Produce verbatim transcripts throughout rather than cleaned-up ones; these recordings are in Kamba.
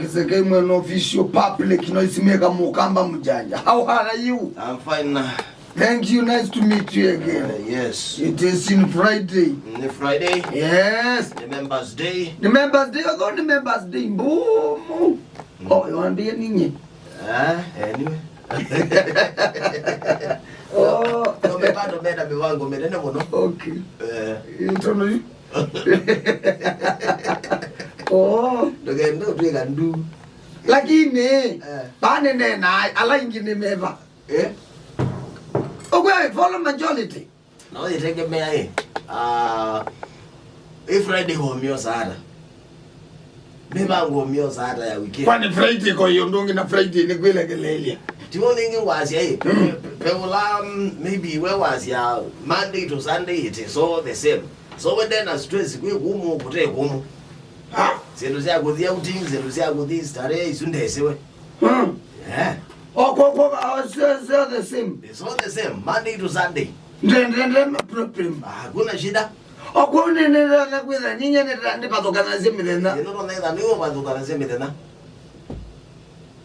Kisekei Mwene Official, public noise maker, Mukamba Mjanja. How are you? I'm fine. Thank you. Nice to meet you again. Uh, yes. It is in Friday. Ni Friday. Yes. Ni Members Day. Ni Members Day. Although ni Members Day. Boom. Oh, you want to be any? Ah, anyway. Oh. No, me bado mena mivango minene muno. Okay. Eh. Itono yu. Oh. Ndũkenda ũtwĩka ndu. Lakini, eh, banene na ala ingi ni meva. Eh? Ukwe follow majority. No itegemea, eh. Ah, ĩ Friday homio saada. Mivango mio saada ya weekend. Kwani Friday ko yo ndungi na Friday ni kwilekelelia. Tiwo ningi ngwasya, eh. Mm. Pe-, pe-, peula, mm, maybe we wasya Monday to Sunday it is all the same. So we ndena stress kwi kumu kute kumu. Ha? Sindu sya kuthi outing, sindu sya kuthi starehe, isu ndesiwe. Hmm. Yeah. Okwo kwa, uh, so, so the same. It's all the same, Monday to Sunday. Nde, nde, nde, no problem. Ah, hakuna shida. Okwo nene na kwitha ninye ne ndi pathukana zi mithenya. Ino no nenda niwo pathukana zi mithenya.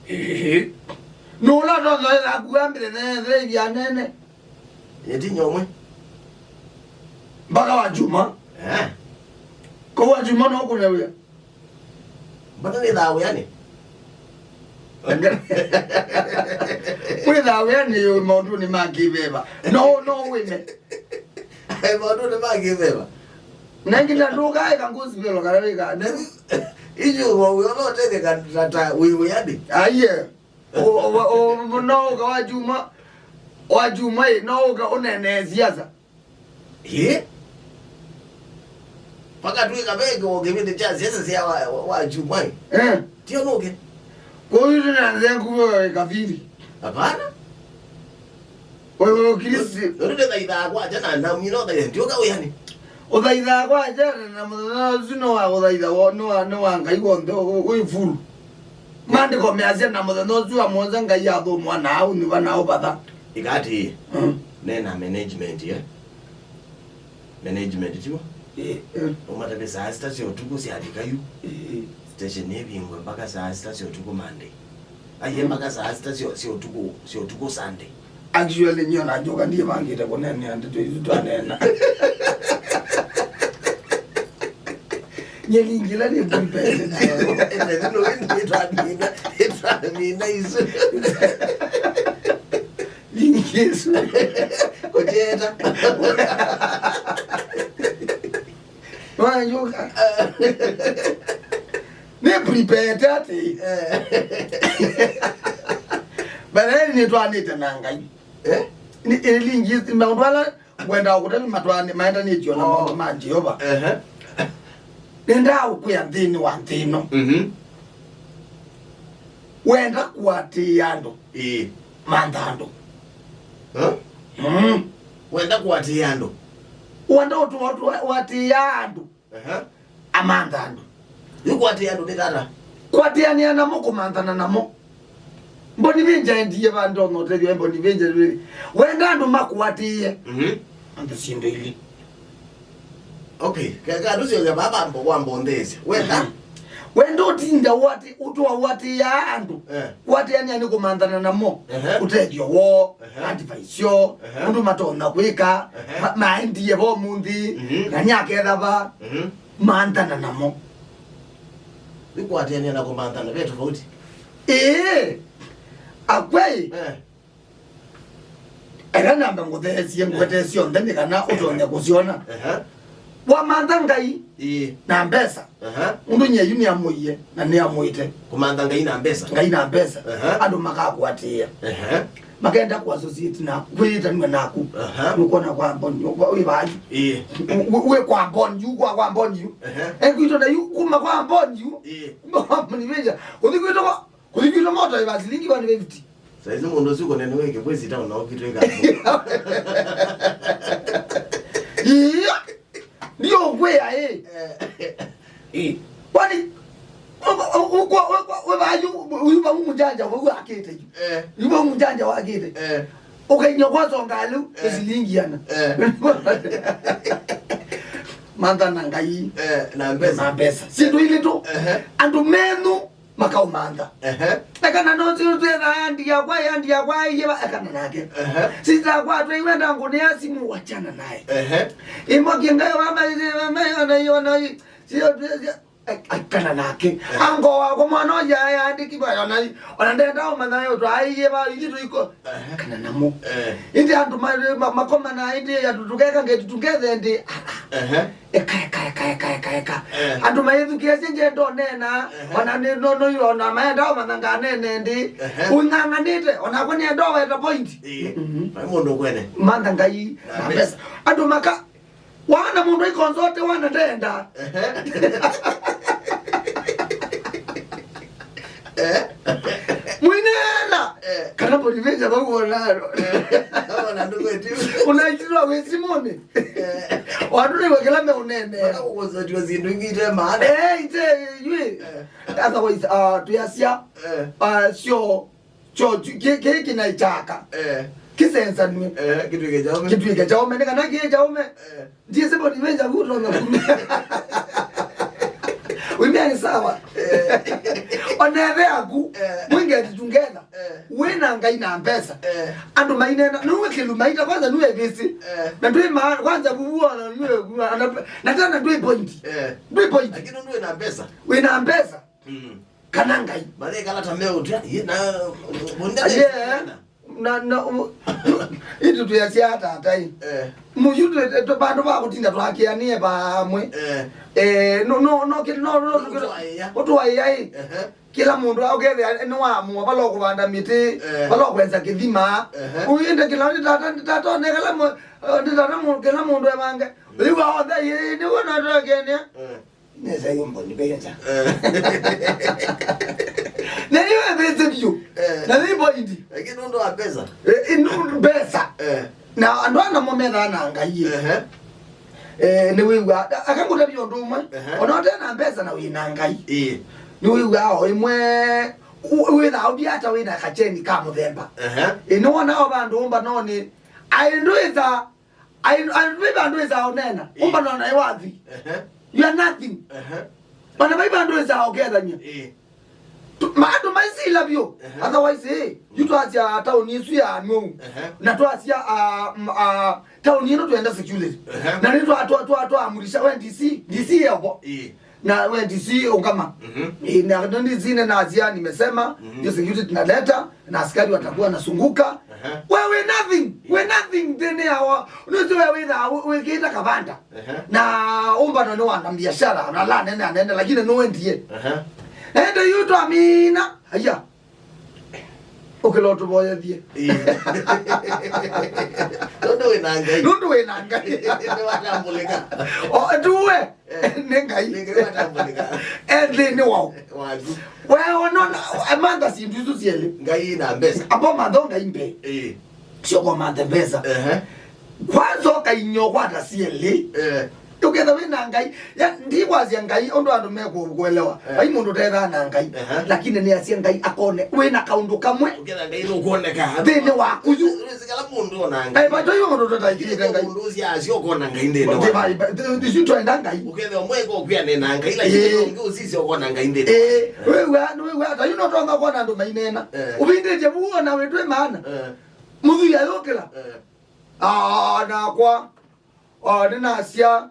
Ehe. No la no no la kuwa mithenya nene. Ĩtinya ũmwe. Mpaka wa Juma. Eh. Kwa wa Juma no kũlew'a. Mbona nĩthaa wĩanĩ? Kwĩthaa wĩanĩ maũndũnĩ ma kĩveva. No, no wĩme. Maũndũnĩ ma kĩveva. Na nginya ndũkaeka gospel kana wĩka. Inyuĩ wĩ ũla ũtetheka ta, ta wĩ wĩanĩ. Aiye. O, o, o, no ũka wa Juma, wa Juma ĩ, no ũka ũnenee siasa. Ĩ? Mpaka twĩka veke o kĩvĩndĩ kya siasa sya wa, wa, wa Juma ĩ. Eh. Tio nũke. Kwa hiyo tena ndio kuwa kafiri. Hapana. Wewe Kristi. Nũndũ ndĩthaithaa kwakya na ndamwĩna ũthaitha, ndiũka wĩanĩ. Ũthaithaa kwakya na mũthenya ũsu no wa kũthaitha wo, no wa, no wa Ngai wonthe wĩ full. Maandĩko measya, na mũthenya ũsu wa mũonza Ngai athũmũa na aũnyuva na aũvatha. Ĩka atĩĩ, mm, nena management, eh? Management, tiwo? Eh, eh. Ũmatavye saa sita sya ũtukũ syavika yu. Eh. Station ĩvingwe mpaka saa sita sya ũtukũ Monday. Aiye mpaka saa sita sya, sya ũtukũ, sya ũtukũ Sunday. Actually, nyie ona njoka ndiĩvangĩte kũneenea ndeto isu twaneena. Nyie ningĩ ĩla nĩ prepared nayo. Ĩthe no ĩndĩ ĩtwamina, ĩtwamina isu. Ningĩ isu. Kũjeta. Wanjuka. Nĩ prepared atĩ. Eh. But then nĩtwanĩte na Ngai. Eh? Nĩ, ĩ, lingi, maũndũ ala ngwenda kũtavya matwanĩ, maendanĩtio na, oh, maũndũ ma Jeova. Ehe. Nĩndaa ũkwĩa nthĩnĩ wa nthĩ ĩno. Mhm. Wenda kũatĩĩa andũ. Ĩĩ. Mantha andũ. Huh? Mm. Wenda kũatĩĩa andũ. Wenda ũtũ-, ũtũ-, ũatĩĩa andũ. Aha. Amantha andũ. Yu kũatĩĩa andũ nĩ tata. Kũatĩanĩa namo, kũmanthana namo. Mbonivenja endie vandũ ona ũtethyo e Mbonivenja rĩrĩ. Wenda andũ makũatĩĩe. Mhm. Andũ syĩndũ ili. Okay, keka andũ syonza baba mbo kwa mbondeesya. Wenda? Mhm. Wenda ũtinda ũatĩ-, ũtũa ũatĩĩa andũ. Eh. Kũatĩanĩa nĩ kũmanthana namo. Ehe. Ũtethyo woo. Ehe. Advice syoo, ehe, ũndũ matonya kwĩka, ehe, ma-, maendie vo mũnthĩ, mhm, na nyaketha va, mhm, manthana namo. Nĩkũatĩanĩa na kũmanthana ve tofauti? Ĩĩ. Akwai. Eh. Ela namba ngũtheesie ngwete syonthe nĩ kana ũtonye kũsyona. Ehe. Wamantha Ngai, ĩĩ, na mbesa. Aha. Mũndũ nyie yu nĩamũie na nĩamũĩte. Kũmantha Ngai na mbesa. Ngai na mbesa. Aha. Andũ makakũatĩĩa. Aha. Makenda kũassociate naku, kwĩyĩtanw'a naku. Aha. Nũkwona kwa Mboni, wĩ vaa yu. Ĩĩ. Wĩ, wĩ kwa Mboni yu, kwa, kwa Mboni yu. Aha. Ekwitũ na yu, kuma kwa Mboni yu. Ĩĩ. Kuma kwa Mboni venja. Kũthi kwitũ kwa, kũthi kwitũ moto ĩva silingi one fifty. Saizi mũndũ ũsu kũnene wĩke kwĩsita ũnaũkitwĩka. Iya. Ndio ũkwĩa, ĩ. Eh. Ĩ. Kwani, ũ-, ũ-, ũkwa-, ũkwa-, wĩ vaa yu, yu vau mũjanja vau akĩte yu. Eh. Yu vau mũjanja wakĩte. Eh. Ũkainya kwasonga lĩu, eh, silingi ana. Eh. Manthana Ngai. Eh, na mbesa. Na mbesa. Syĩndũ ilĩ tu. Ehe. Andũ menyu makaũmantha. Ehe. Ekana no si twetha andi yakwa, andi yakwa aiye ba, ekana nake. Ehe. Sister yakwa atwaiwe ndangũnĩa simu, wachana naye. Ehe. Imokie ngai wa mai, mai, ona, ona, sio, sio, ekana nake. Ehe. Ango wakwa mwana ũyũ yaandĩki ba, ona, ona ndenda ũmanya yo twaiye ba, ithi tũiko. Ehe. Kana namo. Ehe. Indi andũ ma-, ma-, makomana indi ya tũkeka ngetu tũngethe ndi. Ehe. Eka, eka, eka, eka, eka, eka. Eh. Andũ maithukĩĩsye nje ndonena, ehe, ona nĩ, no, no, ona maenda ũmanya nganene ndi. Ehe. Ũing'ang'anĩte, onakwa nĩenda ũweta point. Ĩĩ. Mhm. Vai mũndũ ũkwene. Mantha Ngai na mbesa. Andũ maka, wana mũndũ aikonzote wana ndenda. Ehe. Eh? Mwinena. Eh. Kana bonivenja vauonalo. Eh. Ona ndũkwĩti. Unaitirwa wĩ simoni. Eh. Wandũ nĩwe kĩla meũnene. Maka kũkonzatiwa syĩndũ ingĩ ite maana. Eh, ite, yui. Eh. Otherwise, uh, tuyasya, eh, uh, sio, sio, kĩ, kĩ, kĩnaitaka. Eh. Kĩsensanwe. Eh, kĩtuĩke kya ũme. Kĩtuĩke kya ũme, nĩ kana kĩ kya ũme. Eh. Ndiĩsĩ bonivenja vu ũtonya kumya. Wimya nĩ sawa. Eh. Onethe aku, eh, mwingeti tũngetha. Eh. Wĩna Ngai na mbesa. Eh. Andũ mainena, nũwe kĩlu maita, kwanza nũwe vĩsĩ. Eh. Na ndwĩ ma-, kwanza vuvu ona nũwe, na, na tena ndwĩ point. Eh. Ndwĩ point. Lakini ndwĩ na mbesa. Wĩna mbesa. Mm. Kana Ngai. Mathekala ta meũtya, ye na, bunda. Yeah. Na, na, u-, itu tuyasya atatai. Eh. Muyu tu, tu, vandu va kutinda twakianie vamwe. Eh. Eh, no, no, no, ki-, no, no, utwaia. Utwaia, eh. Ehe. Kila mundu aukethia ni wa mua, vala ukuvanda miti, eh, vala ukwenza kithima. Ehe. Uyu ndi kila ndi tata, ndi tata, ne kila mu-, eh, ndi tata mu-, kila mundu evange. Mm. Uyu wa othe, ye, ni wona twakianie. Eh. Nesa yo mboni benza. Eh. Na hiyo epese biũ. Eh. Na ni point. Lakini nũndũ wa pesa. Eh, nũndũ pesa. Eh. Na andũ ana mo methaa na Ngai. Ehe. Eh, nĩ wĩw'a, akangũtavia ũndũ ũmwe. Ehe. Ona ũte na mbesa na wĩ na Ngai. Ĩĩ. Nĩ wĩw'a o ĩmwe, u-, wĩthaa ũthiĩ ata wĩ na kacheni ka mũthemba. Ehe. Ĩ, nĩ wona o vandũ ũmba no nĩ, aĩ ndwĩsa Ai, ai, vai vandũ wĩsaa ũneena, ĩĩ, ũmba nona ĩ wathi. Ehe. You are nothing. Ehe. Ona vai vandũ wĩsaa ũkethany'a. Ĩĩ. Tu-, ma-, andũ maisila vyũ. Ehe. Otherwise, ĩĩ, yu twasya taoni ĩsu ya Nũu. Ehe. Na twasya, ah, m-, ah, taoni ĩno twenda security. Ehe. Na nĩ twa, twa, twa, twaamurisha we D C, D C yevo. Ĩĩ. Na we D C ungama. Mhm. Eh, na, na D C nĩ nasia nimesema, mhm, hiyo security tunaleta, na askari watakuwa wanazunguka. Aha. Wewe nothing, we nothing tene yawa. Unaweza wewe wĩtha wĩkĩta kavanda. Aha. Na ũmbano nĩ wana biashara, na la nene anene, lakini no wendie. Aha. Ende yu twamina. Aya. Ũkĩla ũtũvoyethie. Ĩĩ. Nũndũ wĩ na Ngai. Nũndũ wĩ na Ngai. Nĩwatambũlĩka. O, tuwe. Eh. Nĩ Ngai. Nĩ Ngai watambũlĩka. E nthĩnĩ wao. Waku. Wewe nona, amantha syĩndũ isu syelĩ. Ngai na mbesa. Apo mantha Ngai mbee. Ĩĩ. Sio kwa mantha mbesa. Ehe. Kwanza ũkainyia ũkwata syelĩ. Eh. Ũketha wĩ na Ngai. Ya, ndikwasya Ngai ũndũ andũ mekũelewa. Eh. Vai mũndũ ũtethaa na Ngai. Ehe. Lakini nĩasya Ngai akone wĩ na kaũndũ kamwe. Ũketha Ngai nũkwoneka. Nthĩnĩ waku yu. Rĩsikala mũndũ ona Ngai. Eh, vatoi mũndũ ũtataĩkĩte Ngai. Mũndũ ũcio asyo ũkona Ngai nthĩnĩ waku. Vai, vai, isu twenda Ngai. Ũketha ũmwe ĩko ũkwĩanĩe na Ngai, lakini, eh, ũngĩ ũsisya ũkona Ngai nthĩnĩ waku. Eh, wĩw'a, wĩw'a, ta yu no twonga kona andũ mainena. Eh. Ũvindĩtye vu ona wĩtwĩ maana. Eh. Mũthia yũkĩla. Eh. Ah, nakwa. Ah, nĩnasya.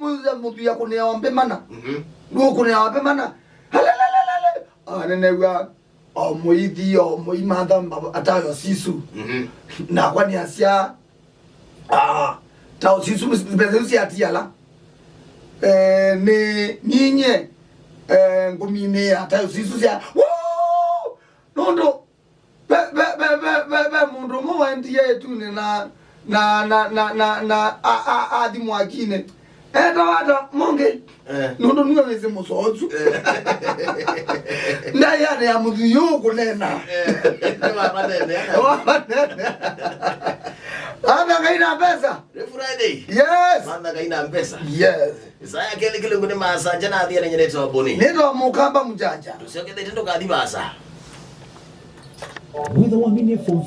Mũthia, mũthia kũnĩa ombe mana. Mhm. Ndũkũnĩa ombe mana. Alelelelele. Ah, nĩnew'a o mũithi, o mũimantha mba-, atayo sisu. Mhm. Nakwa nĩasya, ah, tao sisu, mbesa isu sya tiala. Eh, nĩ, ninye, eh, ngũminĩa atayo sisu sya. Woo! Nũndũ Ve, ve, ve mũndũ ũmwe waendie ĩtunĩ na, na, na, na, na, na a, a, athi mwakinĩ. Etawa ata mũngĩ? Eh. Nũndũ nue wĩsĩ mũsoosu. Eh. Ndaĩ ane ya mũthii ũũ kũneena. Eh. Nĩ wavanene, ana. Wavanene. Ana Ngai na mbesa. Nĩ Friday. Yes. Mantha Ngai na mbesa. Yes. Isaya kelĩ kĩlungu nĩ maasanja na athia nenye nĩtwa Boni. Nĩtwa Mũkamba Mũjanja. Tũsyokethete ndũkathi vaasa. Wĩthĩwa waminifu